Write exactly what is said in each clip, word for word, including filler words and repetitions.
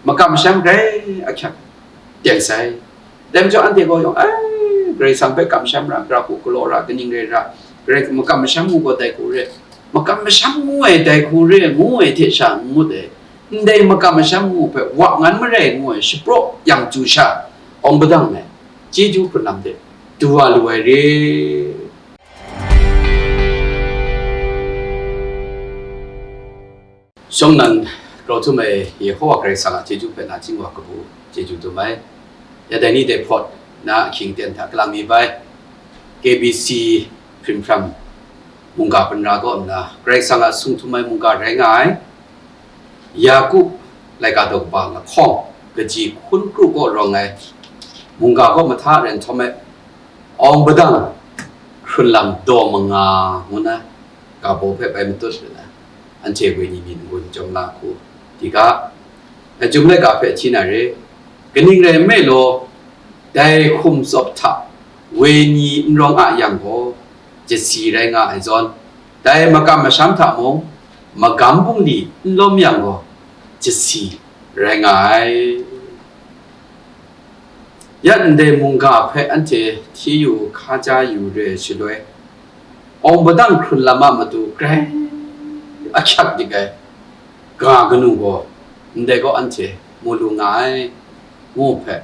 Makam masham grai ahkyak teng sai. Dai majaw anhte gaw yawng, ai, Karai Kasang hpe kamsham ra, gara hku galaw ra, kaning rai ra, grai makam masham ngu gaw dai hku re, makam masham ngu ai dai hku re, ngu ai hte sha n ngut ai, ndai makam masham ngu hpe wa ngan marai ngu ai shapraw yang chyu sha, awng padang ai, chyeju hkrun lam hte du wa lu ai re. Shawng nnan grau htum ai Yehowa Karai Kasang a chyeju hpe na chying wa kabu chyeju dum ai. Ya dai ni dai hpawt na ahkying ten hta kalang mi bai, K B C hprim hpram mungga hpunra kaw nna Karai Kasang a sung htum ai mungga rai nga ai, Yaku laika daw kaba lahkawng kaji hkun kru kaw rawng ai mungga kaw mahta ren htawm ai, awng padang hkrun lam daw manga ngu na, ga baw hpe bai matut nna, anhte wenyi myit n-gun chyawm la hku, di ga, a jum laika hpe hti na re, kaning rai nme law, dai hkum tsawp hta wenyi n rawng a yang gaw, jasi rai nga ai zawn, dai makam masham hta mung, magam bungli n lawm yang gaw, jasi rai nga ai. Ya ndai mungga hpe anhte hti yu hkaja yu re ai shaloi, awng padang hkrun lam a matu grai ahkyak dik ai ga kanu gaw, ndai gaw anhte mu lu nga ai, ngu hpe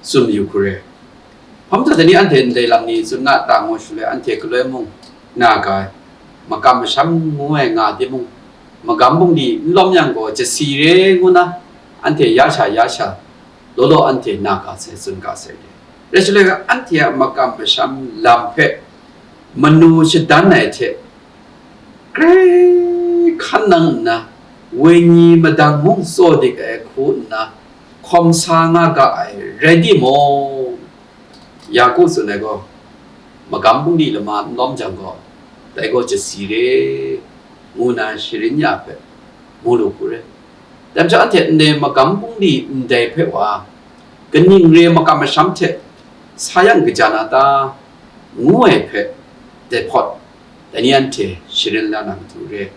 tsun yu hku re. Hpa majaw dai ni anhte ndai lam ni tsun nga ta ngu shaloi, anhte galoi mung na ga ai, makam masham ngu ai nga timung, magam bungli n lawm yang gaw, jasi re ngu na, anhte ya sha ya sha, law law anhte na ga sai, tsun ga sai re. Rai shaloi ga, anhte a makam masham lam hpe manu shadan ai hte, grai hkan nang nna, wenyi madang mung tsaw dik ai hku nna, hkawm sa nga ga ai rai timung, Yaku tsun ai gaw, magam bungli lama n lawm jang gaw, dai gaw jasi re, ngu na sharin ya hpe mu lu hku re. Dai majaw anhte ndai magam bungli ndai hpe wa, kaning re makam masham hte sa yang kaja na ta, ngu ai hpe, dai hpawt, dai ni anhte sharin la na matu re.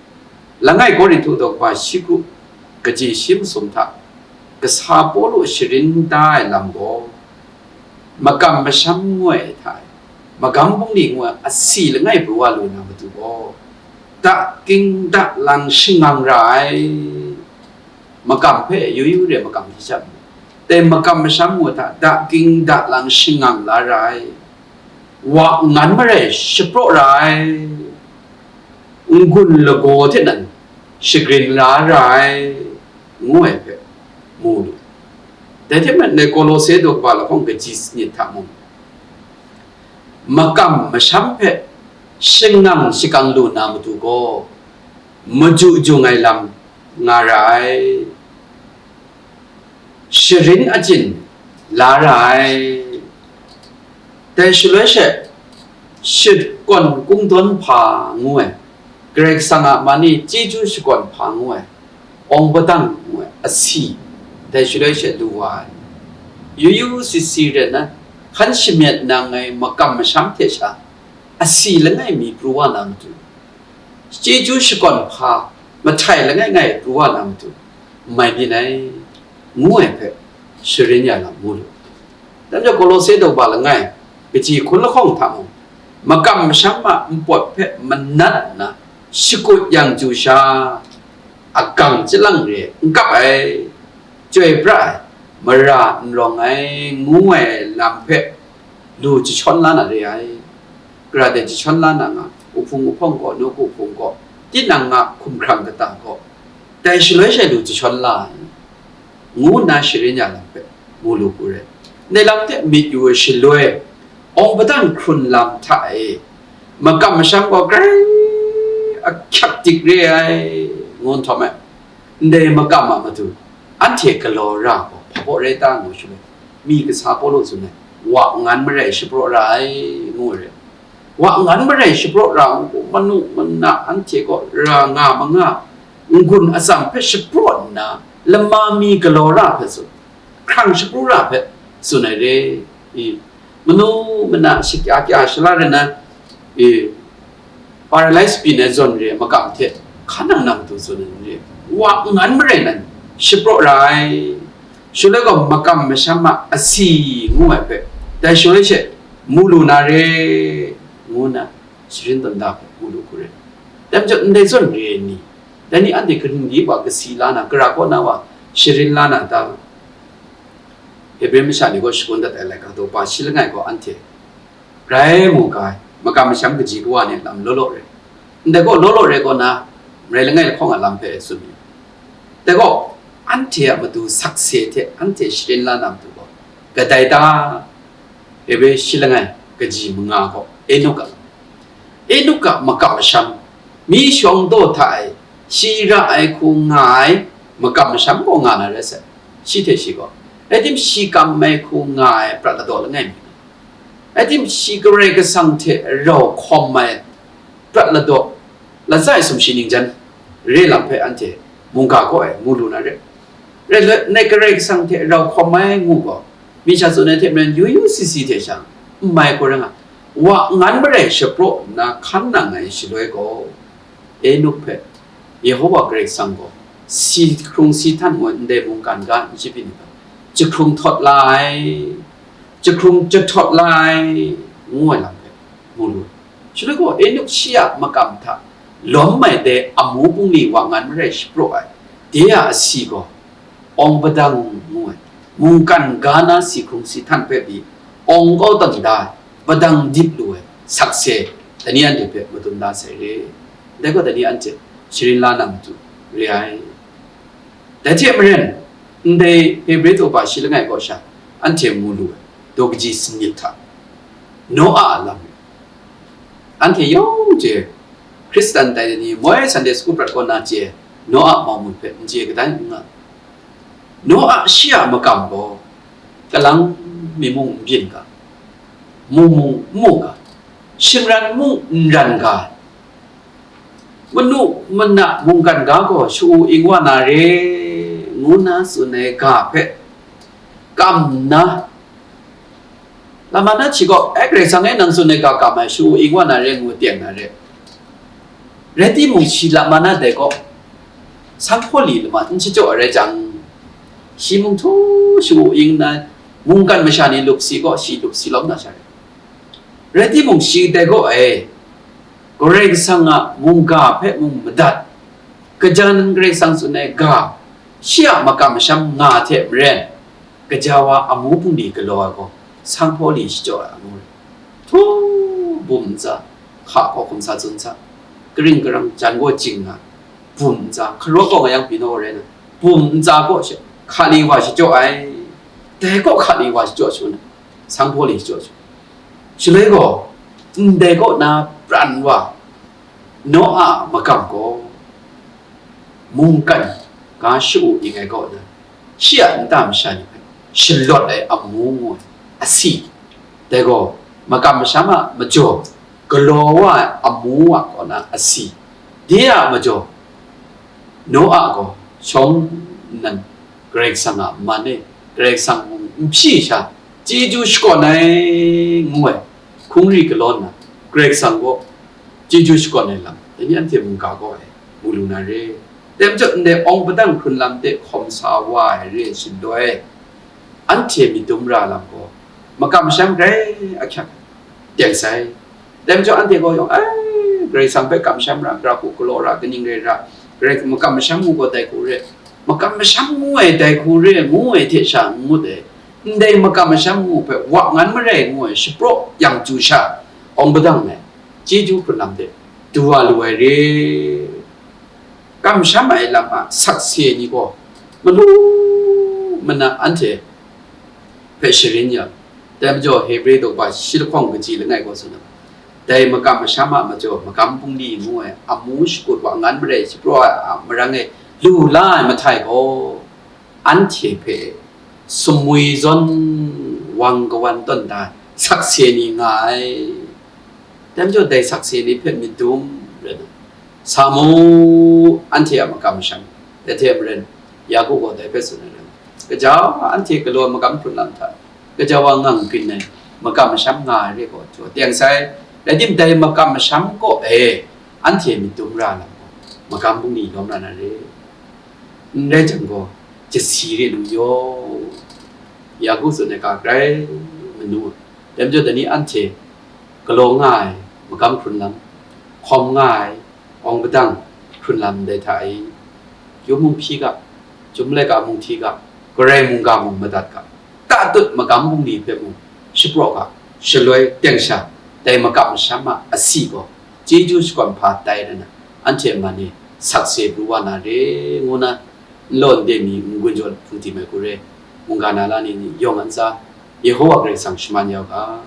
Langai Korinhtu daw kaba shi kru kaji shi masum hta, kasa Pawlu sharin da ai lam gaw, makam masham ngu ai hta e, magam bungli ngu ai asi langai pru wa lu na matu gaw, da ging da lang shangang ra ai, makam hpe yu yu re makam hte sha, dai makam masham ngu hta da ging da lang shangang la ra ai, wa ngan marai shapraw ra ai, n-gun lagaw hte nan shagrin la ra ai, ngu ai hpe mu lu. Dai hte maren, dai Kolose daw kaba lahkawng kaji sanit hta mung, makam masham hpe shangang shakang lu na matu gaw, maju jung ai lam nga ra ai, sharin achyin la ra ai. Dai shaloi she, shakawn kungdawn hpa ngu ai, Karai Kasang a man e chyeju shakawn hpa ngu ai, awng padang ngu ai, asi, dai shaloi she lu wa ai. Yu yu si si rai nna, hkan shamyet nang ai makam masham hte sha, asi langai mi pru wa na matu, chyeju shakawn hpa mahtai langai ngai pru wa na matu, n mai byin ai, ngu ai hpe sharin ya lam mu lu. Dai majaw Kolose daw ba langai kaji hkun lahkawng hta mung, makam masham a npawt hpe manat nna shakut yang chyu sha, agang chyalang re n kap ai, chyoi pra ai, mara n rawng ai, ngu ai lam hpe lu jahtawn la na re ai. Gara de jahtawn la na nga, uhpung uhpawng gaw, nawku hpung gaw, tinang a hkumhkrang kata gaw, dai shaloi she lu jahtawn la ai, ngu nna sharin ya lam hpe mu lu hku rai. Ndai lam hte myit yu ai shaloi, awng padang hkrun lam hta e, makam masham gaw grai ahkyak dik re ai, ngu nhtawm ai. Ndai makam a matu, anhte galaw ra gaw hpa baw rai ta ngu shaloi, mi kasa Pawlu tsun ai, wa ngan marai shapraw ra ai, ngu ai re. Wa ngan marai shapraw ra ngu, manu mana anhte gaw ra nga manga, n-gun atsam hpe shapraw nna, lama mi galaw ra hpe tsun, hkrang shapru ra hpe tsun ai re. I, manu mana shakya kya shala rai nna, e, paralyze byin ai zawn re ai makam hte hkan nang nang du tsun ai re, wa ngan marai nan shapraw ra ai, shaloi gaw makam masham a asi ngu ai hpe, dai shaloi she mu lu na re, ngu nna sharin tawn da hpe mu lu hku re. Dai majaw ndai zawn re ai ni, dai ni anhte kaning di wa kasi la na, gara kaw na wa sharin la na ta? Hebre masha ni gaw shangun dat ai laika daw pa shi langai gaw anhte grai mu ga ai, makam masham kaji kawa ni a lam law law rai. Ndai gaw law law rai kaw na, marai langai lahkawng a lam hpe tsun mi. Dai gaw, anhte a matu sakse hte anhte sharin la na matu gaw, kadai ta? Hebre shi langai kaji manga gaw Enok a lam. Enok a makam masham, mi shawng daw hta e shi ra ai hku nga ai makam masham gaw nga na rai sai, shi hte shi gaw. Rai tim, shi kam ai hku nga ai prat ladaw langai mi nga. Rai tim, shi Karai Kasang hte rau hkawm ai prat ladaw, latsa ai sumshi ningjan re lam hpe anhte mungga kaw e mu lu na re. Rai nme, Karai Kasang hte rau hkawm ai ngu gaw, mi sha tsun ai hte maren yu yu si si hte sha n mai hku rai nga, wa ngan marai shapraw nna hkan nang ai shaloi gaw, Enok hpe Yehowa Karai Kasang gaw si hkrung si htan ngu ai ndai mungkan ga n shabi ai hta, jahkrung htawt la ai, jahkrung jahtawt la ai, ngu ai lam hpe mu lu ai. Shaloi gaw, Enok shi a makam hta lawm ai dai amu bungli wa ngan marai shapraw ai, de a asi gaw, awng padang ngu ai, mungkan ga na si hkrung si htan hpe pyi awng kau tawn da ai, padang dip lu ai sakse, dai ni anhte hpe madun da sai re. Dai gaw, dai ni anhte sharin la na matu re ai. Dai hte maren, ndai Hebre daw pa shi langai kaw sha anhte mu lu ai, daw kaji sanit hta Noa a lam, anhte yawng chye, Hkristan tai ni moi Sunday school prat kaw na chye, Noa mau mung hpe n chye kadai n nga. Noa shi a makam gaw, kalang mi mung n byin ga, mu mung n mu ga, shingran mung n ran ga, manu mana mungkan ga gaw sha-u ing wa na re, ngu nna tsun ai ga hpe kam nna, lama na hti gaw, "Ai, Karai Kasang e, nang tsun ai ga kam ai, sha-u ing wa na re," ngu teng na re. Rai timung, shi lama na dai gaw, sanghpaw li lama n shachyaw ai rai jang, shi mung htu sha-u ing nna, mungkan masha ni lup si gaw, shi lup si lawm na sha rai. Rai timung, shi dai gaw e, Karai Kasang a mungga hpe mung madat, kaja nan Karai Kasang tsun ai ga, shi a makam masham nga hte maren, gaja wa amu bungli galaw ai gaw, sanghpaw li shachyaw ai amu rai. Htu bum ntsa, hka hkawhkum sa tsun sa, karing karang jan gaw jing nga, bum ntsa, hkaraw gaw nga yang pyi naw rai na, bum ntsa gaw she, hka li wa shachyaw ai, dai gaw hka li wa shachyaw sha na, sanghpaw li shachyaw sha. Shaloi gaw, ndai kaw na pran wa, Noa a makam gaw, mungkan ga sha-u ing ai kaw na, shi a nta masha ni hpe shalawt ai amu ngu ai asi, dai gaw, makam masham a majaw galaw wa ai amu a kaw na asi, de a majaw, Noa gaw shawng nnan Karai Kasang a man e, Karai Kasang mung n hpyi sha, chyeju shakawn ai ngu ai hkungri galaw nna, Karai Kasang gaw chyeju shakawn ai lam, dai ni anhte mungga gaw e mu lu na re. Dai majaw, ndai awng padang hkrun lam de hkawm sa wa ai re shaloi, anhte myit dum ra lam gaw, makam masham grai ahkyak teng sai. Dai majaw, anhte gaw yawng, "Ai, Karai Kasang hpe kamsham ra, gara hku galaw ra, kaning rai ra, Karai makam masham ngu gaw dai hku re, makam masham ngu ai dai hku re," ngu ai hte sha n ngut ai, ndai makam masham ngu hpe wa ngan marai ngu ai shapraw yang chyu sha, awng padang ai chyeju hkrun lam de du wa lu ai re. Kamsham ai lam a sakse ni gaw malu mana anhte hpe sharin yang, dai majaw Hebre daw pa shi lahkawng kaji langai gaw tsun ai, dai makam masham a majaw magam bungli ngu ai amu shakut wa ngan marai shapraw ai a marang e lu la ai mahtai gaw, anhte hpe sumwi zawn wang kawan tawn da ai sakse ni nga ai. Dai majaw, dai sakse ni hpe myit dum rai na, sa mu, anhte a makam masham. Dai hte maren, Yaku gaw dai hpe tsun ai rai, gaja wa anhte galaw ai magam hkrun lam hta, gaja wa ngang grin ai makam masham nga ai re gaw, jaw teng sai. Rai tim, dai makam masham kaw e anhte myit dum ra lam gaw, magam bungli lawm ra na re. N rai jang gaw, jasi re lu yaw, ya gu tsun ai ga grai manu. Dai majaw, dai ni anhte galaw nga ai magam hkrun lam, hkawm nga ai awng padang hkrun lam ndai hta e, yum mung hpyi ga, chyum laika mung hti ga, garai mungga mung madat ga, tatut magam bungli hpe mung shapraw ga, shaloi teng sha dai makam masham a asi gaw chyeju shakawn hpa tai ai na, anhte man e sakse pru wa na re, ngu na nlaw nde mi n-gun jaw hpung tim ai hku re, mungga na la ni ni yawng an tsa, Yehowa Karai Kasang shaman ya u ga.